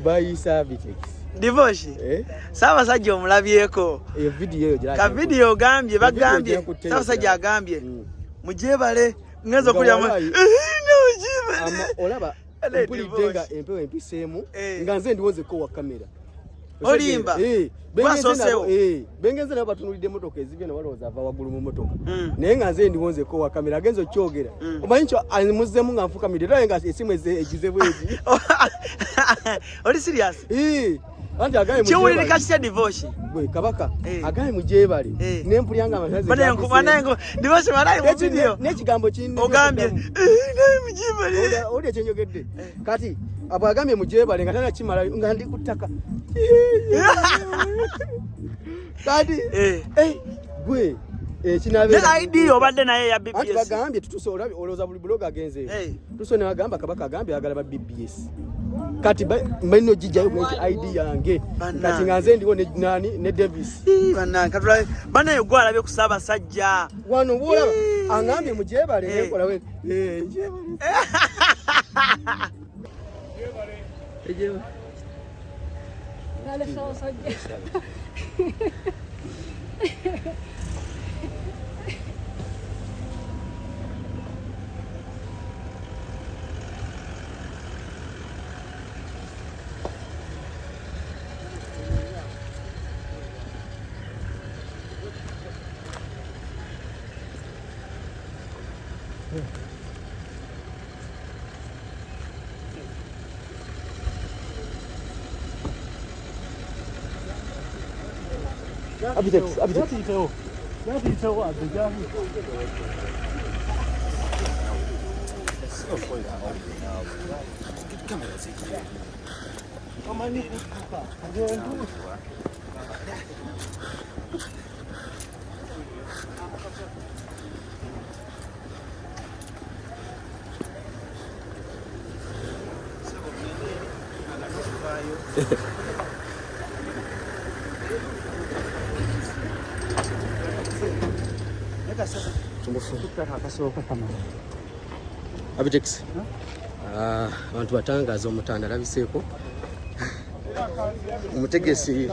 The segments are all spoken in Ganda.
Bayisa Abitex. Divoshi. Eh? Ssaabasajja omulabyeko. Eyo video eyo Ka video ogambye bagambye Ssaabasajja agambye. Mugyebale ngenza okulya mu. Olaba mpulidde nga empewo empiseemu nga nze ndiwo nzekko wa kamera. Olimba. Gwasosewo. Bengenze nabo batunulidde emotoka ezivye ne balowooza ava waggulu mu motoka. Naye nga nze ndiwo nzekko wa kamera agenza okyogera. Omanyi nkyo amuzzemu nga nfukamidde era nga esimu egize bwegi. Oli serious? Anti agambye kiwulirika kitya divorce? Gwe kabaka agambye mugyebale ne mpulira nga amasazi divorce banaye mu video n'ekigambo kinne ogambye naye mugyebale oli ekyenjogedde kati abo agambye mugyebale nga tana kimala nga ndi ku ttaka kati gwe ekinabeera ID obadde naye ya BBS anti bagambye tutuse olabye olowooza buli blog agenze tutuse ne bagamba kabaka agambye ayagala ba BBS kati balina ogijjayo nti ID yange kati nga nze ndiwo nani ne Davis banaye gwe alabye ku Ssaabasajja wano bwolaba angambye mugyebale nenkola we Abitex, Abitex. Abitex. Abantu batangaza omutanda alabiseeko omutegesi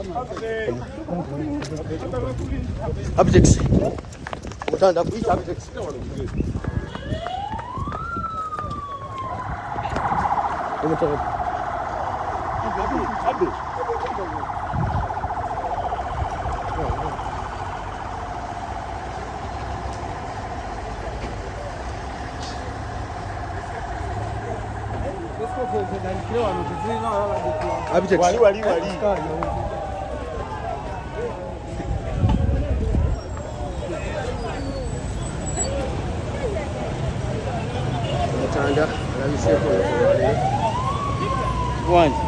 Abitex omutanda kuyita Abitex omutanda Abitex. Wali wali wali. Omutanda alabiseeko olwaleero. Wangi.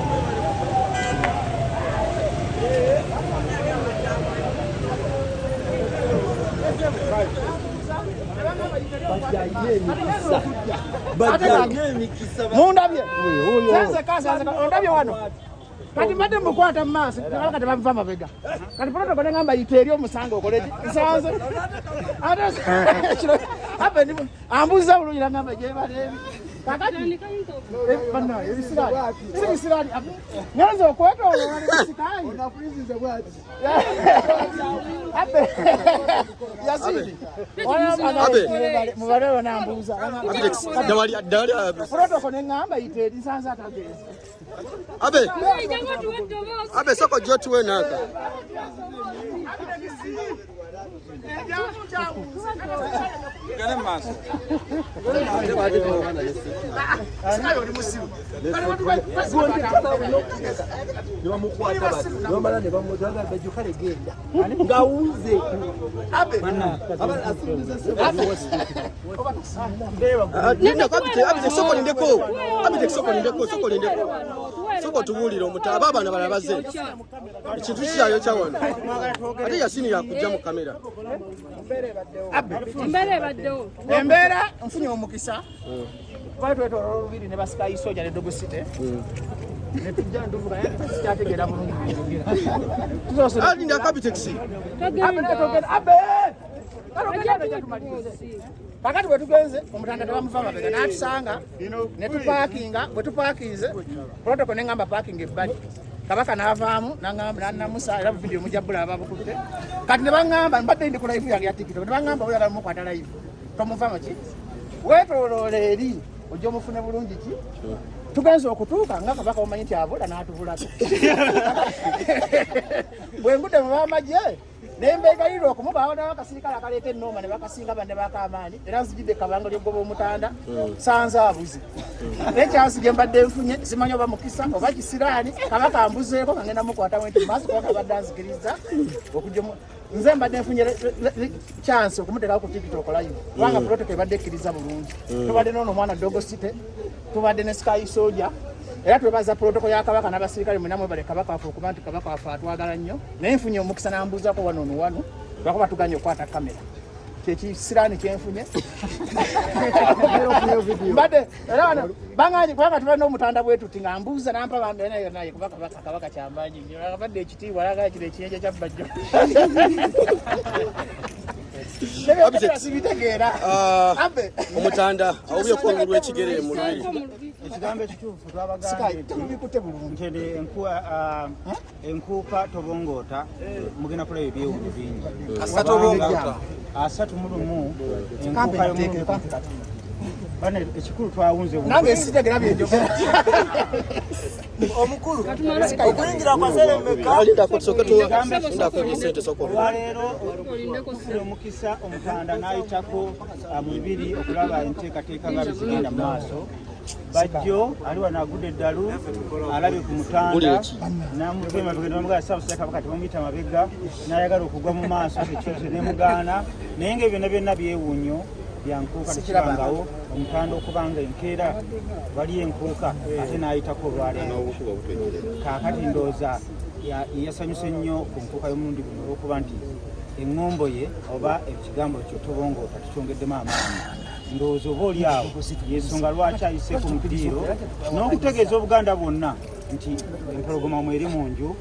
Mundabye ondabye wano kati mbadde mukwata mu maaso kati bamuva mabega kati protocol nengamba yita eri omusango okole nsanze ate ambuuza bulungi nangamba gyebaleebi kakati ebisiraani si bisiraani ngenza okwetooloola nebisikaani mubale banambuuza protocol nengamba yita eri nsanze atagenze Abe. Abe soko jotuwe naka. Abite soko lindeko. Abite soko lindeko, soko lindeko. Soko tubuulire omutaba abaana balala bazze. Ekintu kikyayo kya wano. Ate Yasini yakujja mu kamera. Embeera ebaddewo. Embeera nfunye omukisa. Twali twetooloola olubiri ne basikayi soja ne Dogo City. Ne tujja ntuvuga naye sikyategeera bulungi byeyogera. Tusoose Ali ndi akabitex. Togenda. Abe! Kale tumalirize. Kakati bwe tugenze omutanda tebamuva mabega n'atusanga ne tupaakinga. Bwe tupaakinze, protocol neŋŋamba paakinga ebbali, Kabaka n'avaamu n'anamusa, era video mujja bulaba babukutte. Kati ne baŋŋamba, mbadde ndi ku live yange ya TikTok, ne baŋŋamba oyagala mukwata live tomuva muki, weetooloola eri ojja omufune bulungi. Ki tugenze okutuuka nga Kabaka omanyi nti abula n'atubulako. Bwe ngudde mu bamagye nembeegayirira okumubaawo nawo akasirikale akaleeta ennooma ne bakasinga banne bakamaanyi, era nzijidde kabanga lyoggoba omutanda sanze abuze. Naye kyansi gye mbadde nfunye, simanyi oba mukisa oba kisiraani, Kabaka ambuzeeko nga ngenda mukwatamu nti maaso, kubanga abadde anzikiriza okujja nze mbadde nfunye chance okumuteekako ku TikTok live, kubanga protocol ebadde ekkiriza bulungi. Tubadde noono omwana Dogo City, tubadde ne Sky Soldier, era twebaza protocol ya Kabaka n'abasirikale mwena mwebale Kabaka waffe, okuba nti Kabaka waffe atwagala nnyo. Naye nfunye omukisa nambuuzako wano ono wano, lwakuba tuganye okukwata kamera, kyekisiraani kyenfunye. Mbadde era wano banganye, kubanga tuba n'omutanda bwe tuti nga mbuuza nampa bambi naye naye, kuba Kabaka kyamaanyi nnyo, abadde ekitiibwa alaga kino ekiyenje kya Bajjo sibitegeera. Ah, Abe. Omutanda awubyeko olugulu lw'ekigere mu lubiri. Ekigambo ekituufu Sky, twabagambye tebubikutte bulungi. nti enkuuka tobongoota, mugenda kulaba ebyewuunyo bingi. Kasita tobongoota. 31 enkuuka y'omulundi bane, ekikulu twawunze. Nange sitegera byenjogera. Omukulu okuyingira kwaseere mmeka? Alindako tusooke tulindako ebisente sooka. Olwaleero tufuna omukisa omutanda n'ayitako mu bibiri okulaba enteekateeka nga bwe zigenda mu maaso. Bajjo ali wano agudde eddalu, alabye ku mutanda namuva emabega nebamugaa Ssaabasajja Kabaka tebamuyita mabega, n'ayagala okugwa mu maaso, security nemugaana. Naye nga byonna byonna byewuunyo byankuuka, tekibangawo omutanda okubanga enkeera wali enkuuka ate n'ayitako olwaleero. Kaakati ndowooza yasanyuse nnyo ku nkuuka y'omulundi guno olw'okuba nti eŋŋombo ye oba ekigambo kyo tobongoota tukyongeddemu amaanyi. Ndowooza oba oli awo yensonga lwaki ayiseeko mu ddiiro n'okutegeeza Obuganda bwonna nti empologoma mweri mu nju.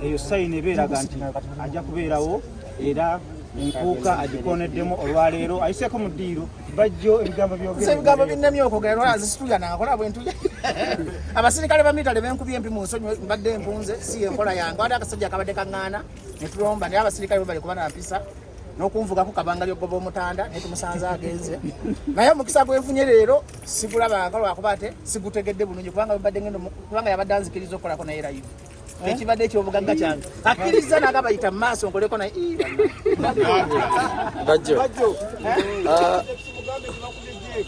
Eyo sayini eba eraga nti ajja kubeerawo, era enkuuka agikoneddemu olwaleero, ayiseeko mu ddiiro. Bajjo, ebigambo Nze byogere. Ebigambo binnemye okwogera, lwala zisitulya nankola bwe ntulya. Abasirikale ba military benkubye empi mu nsonyi, mbadde mpunze, si enkola yange. Wali akasajja akabadde kaŋŋaana ne tulomba, naye abasirikale bo bali kuba na mpisa n'okunvugako kabanga lyoggoba omutanda, naye tumusanze agenze. Naye omukisa gwenfunye leero sigulabanga, lwakuba ate sigutegedde bulungi, kubanga mbadde ngenda kubanga yabadde anzikiriza okukolako naye live, ekibadde ekyobugagga kyange. Akkiriza naga bayita mu maaso nkoleko naye. Ii, Bajjo. Ah,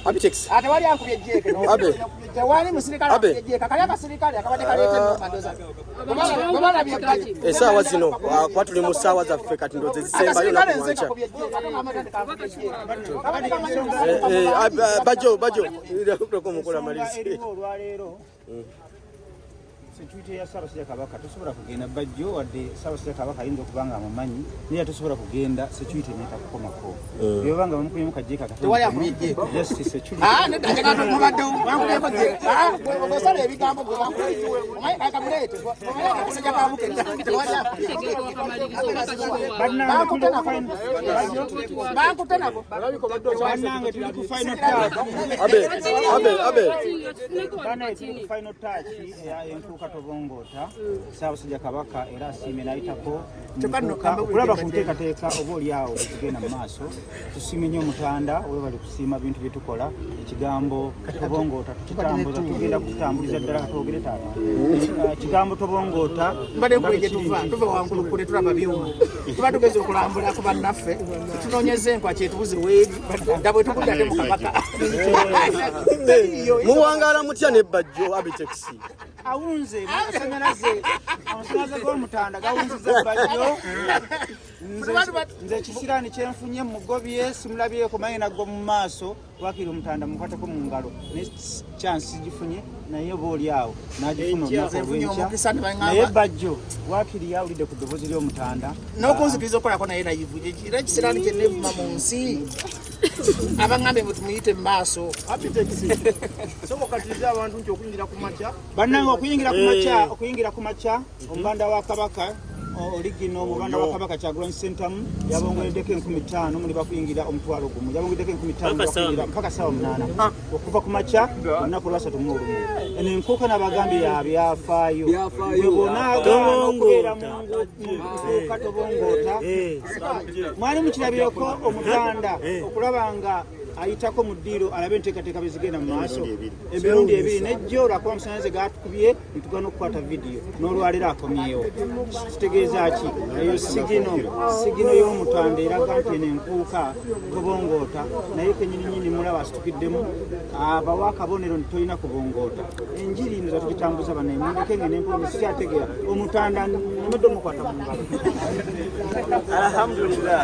Abitex. Ate wali ankubye ejjeeke. Abe. Tewali musirikale Abe. akubye ejjeeka, kali akasirikale akabadde kaleeta ennoma, ndooza bwe balabye Essaawa zino kuba tuli mu ssaawa zaffe kati, ndowooza ezisembayo akasirikale naku nze wankya. kakubye ejjeeka, ate ng'amatandika ankubye ejjeeka. Kabadde kamanyi Bajjo, Bajjo, omukola Ensonga malirizi. Eriwo olwaleero security ya Ssaabasajja Kabaka tosobola kugenda. Bajjo, wadde Ssaabasajja Kabaka ayinza okuba nga amumanyi, naye tosobola kugenda security netakukomako. Byoba nga bamukubyemu kajeeka. Tewali akubye ejjeeka. Just security. Ah, nedda, njagala mubaddewo bankubyeko jjeeka. Ah, osala ebigambo gwe bankubye. Omanyi kamuleete, omanyi akasajja ka Bukedde, tewali akubye ejjeeka. Bannange, Bankute tuli ku nako. Bankute nako. Bannange, tuli ku final touch. Abe, Abe, Abe. Bannange, tuli ku final touch eya enkuuka tobongoota. Ssaabasajja Kabaka era asiimye n'ayitako mu Kyokka nno nkuuka kamba okulaba ku nteekateeka oba oli awo ekigenda mu maaso. Tusiimye nnyo omutanda, webali kusiima bintu bye tukola. Ekigambo tobongoota tukitambuza, tugenda kukitambuliza ddala. Katwogere taata. Ekigambo tobongoota Mbadde nga nkule bwe gye kiri tuva, nti tuva Wankulukule, tulaba byuma, tuba tugeze okulambula ku bannaffe, tunoonyeza enkwa kyetubuze weeri nga bwe tugudde ate mu Kabaka. Muwangaala mutya ne Bajjo, Abitex? Awunze amasanyalaze g'omutanda gawunziza Bajjo. Nze ekisiraani kyenfunye mugobye, simulabyeko, maye nagwa mu maaso. Wakiri omutanda mukwateko mu ngalo ne chance gifunye naye oba oli awo n'agifuna olunaku olw'enkya naye Bajjo wakiri yawulidde ku ddoboozi ly'omutanda n'okunzikiriza okukolako naye live era ekisiraani kye neevuma mu nsi abaŋŋambye mbu tumuyite mu maaso. Bannange, okuyingira ku makya, okuyingira ku makya, omubanda wa Kabaka oligino, omubanda wa Kabaka Kyagulanyi Ssentamu yabongereddeko 5000, muli bakuyingira 10,000, yabongereddeko 5000 bakuyingira mpaka sawa 8 okuva ku makya olunaku lwa 31. Eno enkuuka n'abagambye ya byafaayo. Bwe bonaagaana okubeera mu nkuuka tobongoota. Mwali mukirabireko omutanda okulaba nga ayitako mu ddiiro alabe enteekateeka bwe zigenda mu maaso emirundi ebiri. Nejjo olwakuba amasanyalaze gatukubye netugana okukwata vidiyo, n'olwaleero akomyewo. Kitegeeza ki eyo signal y'omutanda eraga nti eno enkuuka tobongoota. Naye kenyininyini mulaba asitukiddemu abawa akabonero nti tolina kubongoota. Enjiri ino zatugitambuza banaye, mundeke nge nempozi sikyategeera omutanda nemedde omukwata mu ngalo. Alhamdulillah.